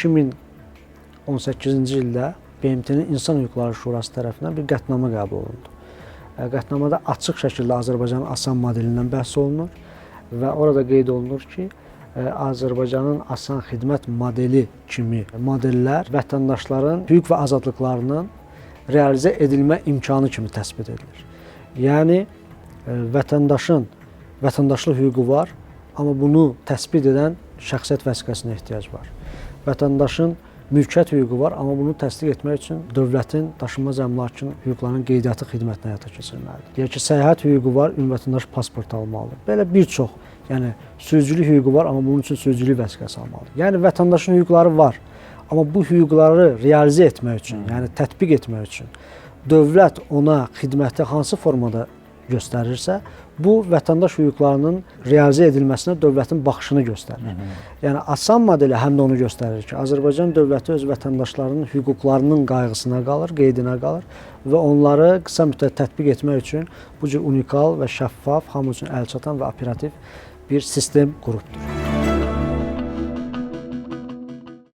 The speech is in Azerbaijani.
2018-ci ildə BMT-nin İnsan Hüquqları Şurası tərəfindən bir qətnamə qəbul olundu. Qətnamada açıq şəkildə Azərbaycanın asan modelindən bəhs olunur və orada qeyd olunur ki, Azərbaycanın asan xidmət modeli kimi modellər vətəndaşların hüquq və azadlıqlarının realizə edilmə imkanı kimi təsbit edilir. Yəni vətəndaşın vətəndaşlıq hüququ var, amma bunu təsbit edən şəxsiyyət vəsiqəsinə ehtiyac var. Vətəndaşın mülkiyyət hüququ var, amma bunu təsdiq etmək üçün dövlətin daşınmaz əmlakın hüquqlarının qeydiyyatı xidmətini həyata keçirməlidir. Deyək ki, səyahət hüququ var, ümumi vətəndaş pasport almalıdır. Belə bir çox, yəni sürücülük hüququ var, amma bunun üçün sürücülük vəsiqəsi almalıdır. Yəni vətəndaşın hüquqları var, amma bu hüquqları realizə etmək üçün, yəni tətbiq etmək üçün dövlət ona xidməti hansı formada göstərirsə, bu vətəndaş hüquqlarının realizə edilməsinə dövlətin baxışını göstərir. Yəni asan modeli həm də onu göstərir ki, Azərbaycan dövləti öz vətəndaşlarının hüquqlarının qayğısına qalır, qeydinə qalır və onları qısa müddət tətbiq etmək üçün bu cür unikal və şəffaf, hamı üçün əlçatan və operativ bir sistem qurubdur.